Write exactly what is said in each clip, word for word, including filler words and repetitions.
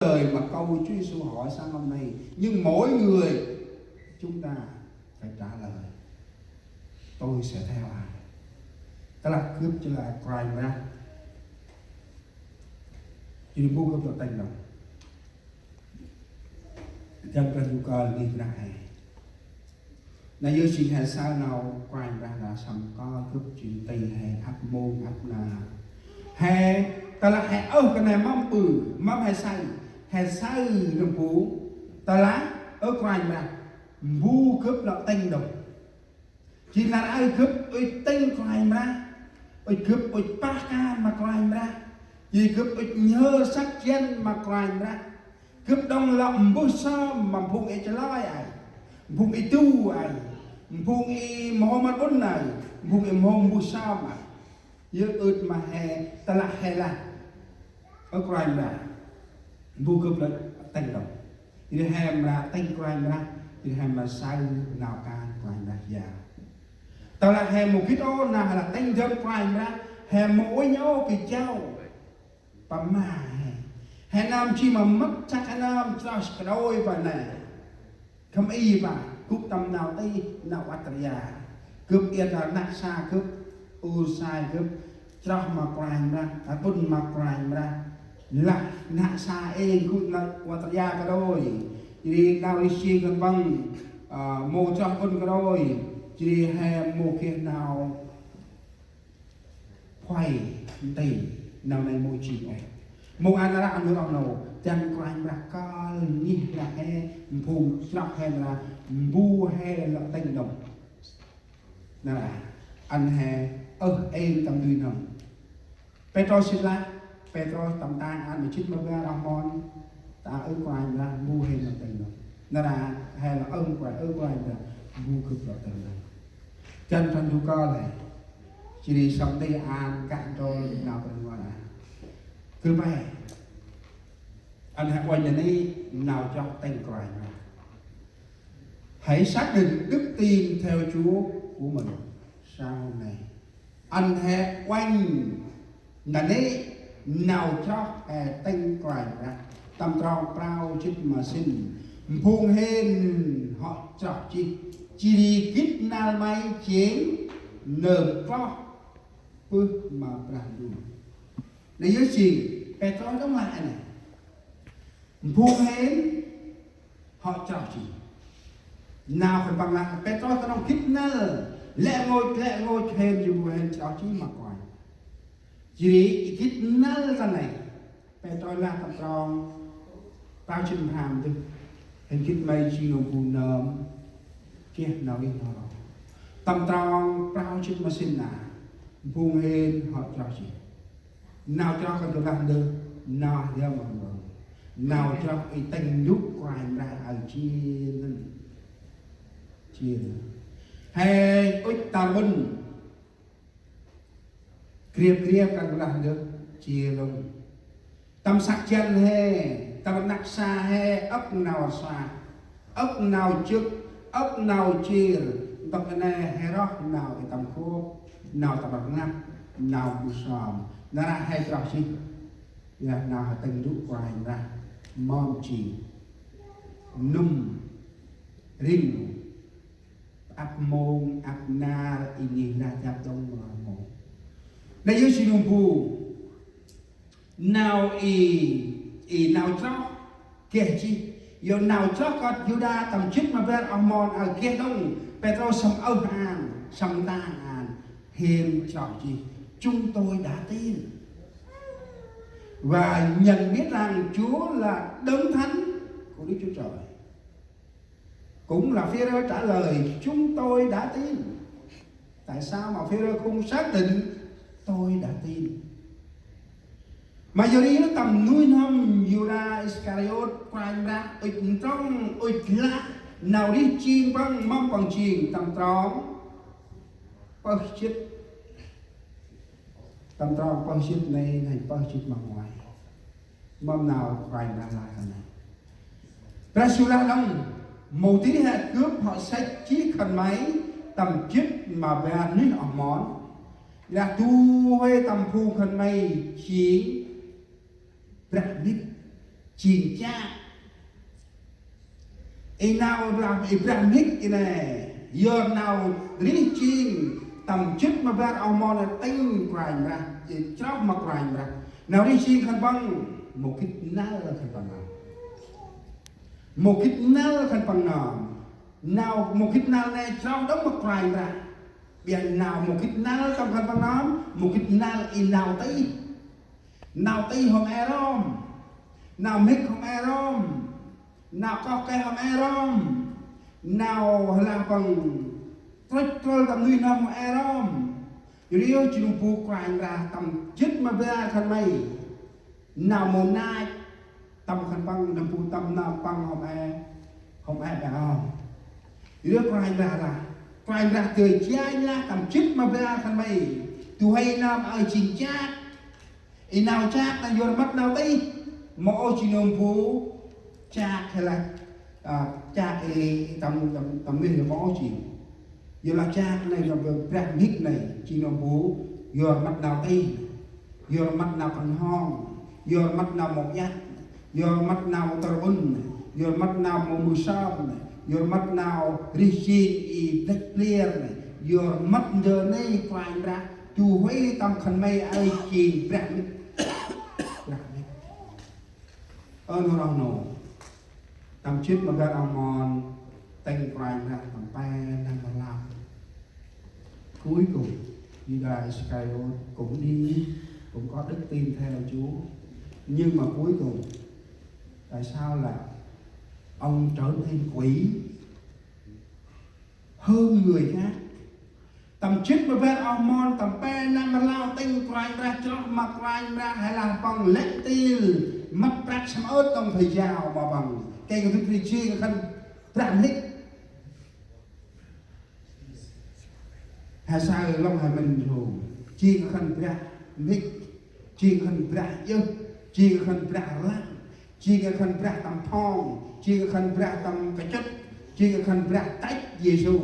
lời mà câu Chúa Giêsu hỏi sáng hôm nay, nhưng mỗi người chúng ta phải trả lời: Tôi sẽ theo ai? Tơlah gâp jêng lah Kôranh Brah, jêh ri mbu gâp lŏ tĭng đŏng? Dăn Brah Yêsu kơl ngih Brah he. Nây yơh jêng he saơ nau Kôranh Brah lah săm kơl gâp jêng ti he ăp mông ăp nar. He, tơlah he ơh kơt nây mâm ƀư, mâm he saơ, he saơ nơm bu. Tơlah ơ Kôranh Brah, mbu gâp lŏ tĭng đŏng? Jêh nar aơ gâp ŭch tĭng Kôranh Brah, ŭch gâp ŭch pah kan ma Kôranh Brah, jêh gâp ŭch nhhơ săk jăn ma Kôranh Brah. Gâp đŏng lŏ mbơh sơm ma phung i chalơi aơ, phung i du aơ, phung i mâu hôm ăn ƀŭn aơ, phung i mâu hôm mbơh sơm aơ. Yơh ŭch ma he, tơlah he lah: Ơ Kôranh Brah, mbu gâp lŏ tĭng đŏng? Jêh ri he mra tĭng Kôranh Brah, jêh ri he mra saơ nau kan Kôranh Brah jao. Tơlah he mâu gĭt ôh nau he lah tĭng dơm Kôranh Brah, he mâu uănh ôh kơ jao. Pă ma he, he nơm jêng ma mât săk, he nơm chroh kđôi pă nây. Khân ay pă, gŭ tâm nau tih, nau ăt ria. Gâp iăt lah năk sa gâp, ur sai gâp, chroh ma Kôranh Brah, ăn ƀŭn ma Kôranh Brah. Lah năk sa êng gŭ nau ăt ria kđôi. Jêh ri nau rêh si khân păng, ơ, mâu chroh ƀŭn kđôi. Jêh ri he mâu geh nau Khuay nti nau nây mâu jêng ôh. Mâu ăn ră nơh oh nô, dăn Kôranh Brah kơl ngih lah he, phung chroh he lah, mbu he lŏ tĭng đŏng. Nar aơ, ăn he ơh êng tâm dui nơm. Pêtrôs jêh lah, Pêtrôs tâm tang ăn ma jĭt ma bar oh mon, ta ơ Kôranh Brah, mbu he lŏ tĭng đŏng. Nar aơ, he lah ơ Kôranh, ơ Kôranh Brah, mbu gâp lŏ tĭng đŏng. Dăn Brah Ndu kơl he. Jêh ri săm ti ăn kah ndrol nau Brah Ndu ăn. Gâp he. Ăn he uănh nanê̆ nau chroh tĭng Kôranh Brah. Hãy xác định đức tin theo Chúa của mình sau này. Ăn he uănh nanê̆ nau chroh he tĭng Kôranh Brah. Tâm trong prao jê̆t ma sĭn. Phung hên hŏ chroh jêh. Jêh ri gĭt năl may jêng nơm kloh bơh ma Brah Ndu. Nây yơh jêng Pêtrôs đŏng lah nây. Phung hên hŏ chroh jêh. Nau khân păng lah Pêtrôs knŏng gĭt năl lĕ rngôch, lĕ rngôch hên jêng phung hên chroh jêh ma Kôranh. Jêh ri gĭt năl ta nây. Pêtrôs lah tâm trong prao jê̆t ma pham dơh. Hên gĭt may jêng nơm bu nơm geh nau rêh n'ho ro. Tâm trong prao jê̆t ma sĭn nây. Phung hên hŏ chroh jêh. Nau chroh kơt gâp lah ndơ, nau hriăm ma gâp. Nau chroh i tĭng ndŭk Kôranh Brah aơ jêh nây. Jêh nây. He ŭch tâm ƀŭn. Kriăp kriăp kơt gâp lah ndơ, jêh lŏng. Tâm săk jăn he, tâm rnăk sa he, âk nau sa. Âk nau jŏk, âk nau jêr, ntŭk nê he roh nau i tâm khôp, nau tâm rnglăp, nau bu sơm. Nar aơ he chroh jêh. Yơh nau he tĭng ndŭk Kôranh Brah, mâm jêng. Nŭm, ring, ăp mông, ăp nar, i ngih lah jăp dŏng ma mông. Nây yơh jêng nơm bu. Nau i, i nau chroh geh jêh. Yor nau chroh kơt Yuđa tâm jê̆t ma bar oh mon aơ geh đŏng. Pêtrôs săm ơh an, săm tang an. Hên chroh jêh. Chúng tôi đã tin và nhận biết rằng Chúa là Đấng Thánh của Đức Chúa Trời. Cũng là Phêrô trả lời, chúng tôi đã tin. Tại sao mà Phêrô không xác định tôi đã tin? Mà yor ri tâm nuih n'hâm Yuđa Iskariôt, Kôranh Brah ŭch ntrŏng, ŭch lah nau rêh jêng păng, mâm păng jêng tâm trong pơh jê̆t. Tâm trong pơh jê̆t nây, nây pơh jê̆t ma nguay. Mâm nau Kôranh Brah lah kơt nây. Brah Yêsu lah đŏng, mâu di hĕ gâp hŏ săch jêh khân may tâm jê̆t ma bar nuyh oh mon. Lah du huê tâm phung khân may jêng brah mĭt. jêng chiă. I nau lah i brah mhĭk i nê, yor nau rêh jêng tâm jât ma bar oh mon tĭng Kôranh Brah, i chroh ma Kôranh Brah. Nau rêh jêng khân păng mâu gĭt năl khân păng nơm. Mâu gĭt năl khân păng nơm. Nau mâu gĭt năl nê chroh đŏng ma Kôranh Brah. Biă nau mâu gĭt năl tâm khân păng nơm, mâu gĭt năl i nau tih. Nau tih hôm e rom. Nau mhĭk hôm e rom. Nau koh keh hôm e rom. Nau lah păng trôch trôl tâm nuih n'hâm hôm e rom. Yor ri yơh jêng nơm bu Kôranh Brah tâm jât ma bar khân may. Nau mâu năl tâm khân păng, nơm bu tâm nơm păng hôm e, hôm e rom. Yor ri Kôranh Brah lah, Kôranh Brah dơi janh lah tâm jât ma bar khân may. Du huê nơm aơ jêng chiă. I nau chiă nê yor mât nau tih. Mâu ôh jêng nơm bu chiă hay là, à, chiă i tâm, tâm, tâm nuih mâu ôh jêng. Yor lah chiă nê yor brah mhĭk nê jêng nơm bu yor mât nau tih. Yor mât nau knhong. Yor mât nau mâu iăt. Yor mât nau tơr ŭn. Yor mât nau mâu mưch sơm. Yor mât nau rêh jêng i blĕch pliêr nê. Yor mât ndơ nê Kôranh Brah. Du huê tâm khân may aơ jêng brah mhĭk. Brah mhĭk. Ơ nô rŏng nô. Tâm jât ma bar oh mon tĭng Kôranh Brah tâm pe năm rlau. Cuối cùng, Yuđa Iscariôt cũng đi, cũng có đức tin theo Chúa. Nhưng mà cuối cùng, tại sao lại ông trở nên quỷ hơn người khác? Tâm jât ma bar oh mon tâm pe năm rlau tĭng Kôranh Brah chroh ma Kôranh Brah, hay là păng lĕ ntil mât prăk săm ơt đŏng phe jao ma păng. Kêng kơ dŭt ri jêng khân brah mhĭk. He saơ lŏng he mĭn rhông. Jêng khân brah mhĭk. Jêng khân brah djơh. Jêng khân brah rlăng. Jêng khân brah tâm phŏng. Jêng khân brah tâm kachŭt. Jêng khân brah tăch Yêsu.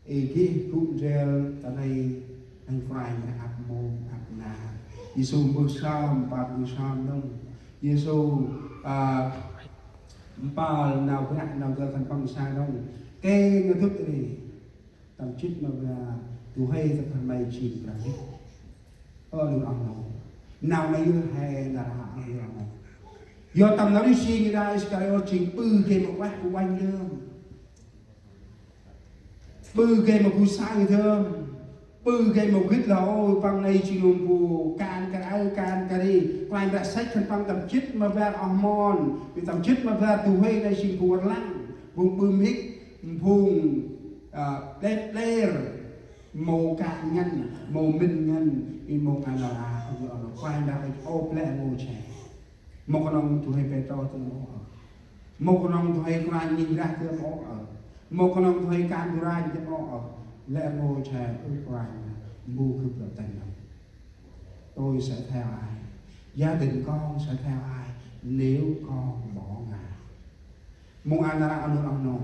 I geh gŭ ndrel ta nây, nơm Kôranh ăp mông ăp nar. Yêsu mbơh sơm, mpơl mbơh sơm đŏng. Yêsu, à, mpơl nau brah nau ndơ khân păng sa đŏng. Kêng kơ dŭt ri. Tâm jât ma bar du huê tâm khân may jêng brah mhĭk. Ơ nô rŏng nô. Nau nây yor he nar aơ ơ nô rŏng nô. Yor tâm nau rêh jêng Yuđa Iscariôt jêng ƀư gay ma ueh bu uănh lơm. Ƀư gay ma bu saơ dơm. Ƀư gay ma gĭt lah ôi păng nây jêng nơm bu kan kar aơ kan kar ri. Kôranh Brah săch khân păng tâm jât ma bar oh mon. Bi tâm jât ma bar du huê nây jêng bu rlăng. Bu ƀư mhĭk, phung, à, ƀlep ƀler. Mâu kan ngăn, mâu mĭn ngăn, i mâu ngăn nar aơ, ơ, ơ, Kôranh Brah ŭch ôp lĕ rngôch he. Mâu knŏng du huê Pêtrôs dơm ôh. Mâu knŏng du huê Kôranh Brah dơm ôh. Mâu knŏng du huê kan du ranh dơm ôh. Lĕ rngôch he, ơ Kôranh, mbu gâp lŏ tĭng đŏng. Tôi sẽ theo ai? Gia đình con sẽ theo ai nếu con bỏ Ngài? Mông a nar aơ ơ nô rŏng nô.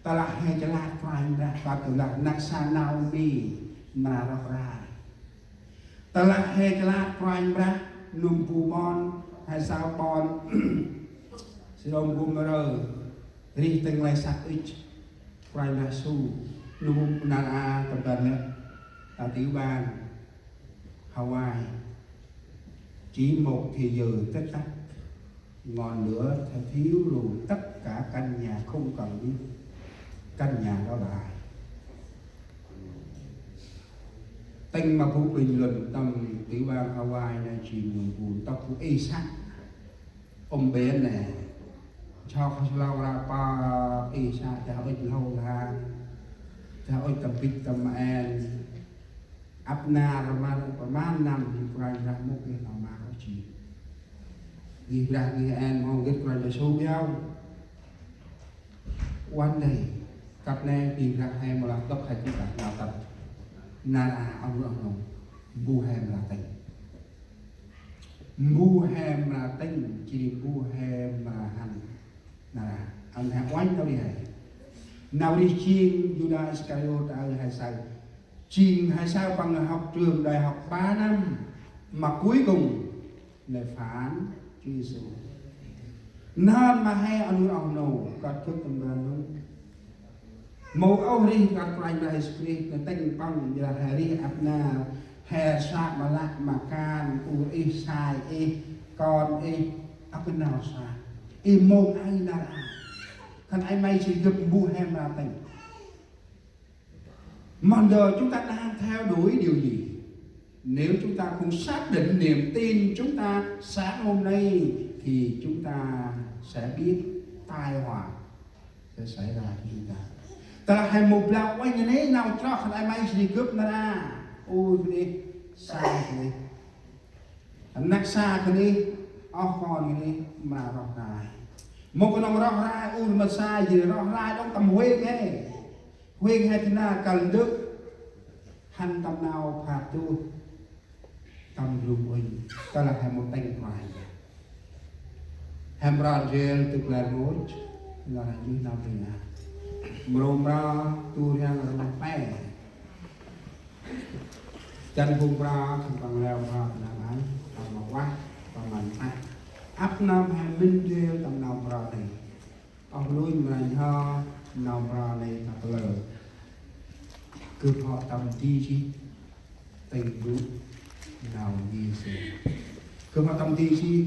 Tơlah he jêh lah Kôranh Brah, tơlah năk sa Naômi mra roh rai. Tơlah he jêh lah Kôranh Brah, nơm bu ƀon, he saơ ƀon Sôđôm Gômôrơ, rêh tĭng lĕ săk ŭch. Kôranh Brah su, nơm bu nar aơ tâm ban lĕ, ta tiểu bang Hawaii, chỉ một thế giới têt tăch, ngọn lửa sẽ thiêu rụi tất cả căn nhà không cần biết căn nhà đó là ai. Tĭng ma bu bình luận tâm tiểu bang Hawaii nây jêng nơm bu ntŭk bu ê săk. Ôm bến nê. Chok hơslau ra pa ê sa, dah ŭch lhâu lhan. Dah ŭch tâm bĭch tâm en. Ăp nar ma, ma năm jêng Kôranh Brah mŭk geh nau ma roh jêng. Geh Brah geh en mâu gĭt Kôranh Brah sâu biau. One day, kăp nê geh Brah he mâu lah ntŭk he gŭ ta nau tât. Nar aơ ơ nô rŏng nô. Mbu he mra tĭng. Mbu he mra tĭng, jêh ri mbu he mra hăn. Nar aơ, ăn he uănh nau ri he. Nau ri jêng Yuđa Iscariôt aơ he saơ. Jêng he saơ păng học trường đại học ba năm. Mà cuối cùng, lĕ phản Yêsu. Nơm ma he ăn ur oh nô, kơt kŭt tâm ban nô. Mâu oh rêh kơt Kôranh Brah Yêsu Krist, nơh tĭng păng, yor he rêh ăp nar, he sa ma lăk ma kan, ur ih, sai ih, kon ih, ăp nau sa. Ih mâu ai nar a. Khân ay may si gâp mbu he mra tĭng. Mà giờ chúng ta đang theo đuổi điều gì? Nếu chúng ta không xác định niềm tin chúng ta sáng hôm nay thì chúng ta sẽ biết tai họa sẽ xảy ra cho chúng ta. Tơ lah he mâu blau uănh nê nau chroh khân ay may si gâp nar a. Ur khân ih, sai khân ih. Năk sa khân ih, oh kon khân ih, mra roh rai. Mâu knŏng roh rai, ur ma sai, jêh ri roh rai đŏng tâm huêng he. Huêng he ti nar kăl ndâk. Hăn tâm nau phat tuh. Tâm rŭng uănh. Tơ lah he mâu tĭng Kôranh. He mra ndrel tŭk lĕ rngôch. Lah he njuih nau tĭng a. Mrô mra tu rhiăng rnglăp pe. Dăn phung mra, khân păng leo mra, păng năp ai, păng ma ueh, păng ma ntak. Ăp nơm he mĭn ndrel tâm nau mra nê. Oh lui mra nho, nau mra nê ta plơ. Gâp hŏ tâm di jêh, tĭng gŭ, nau di jêh. Gâp hŏ tâm di jêh,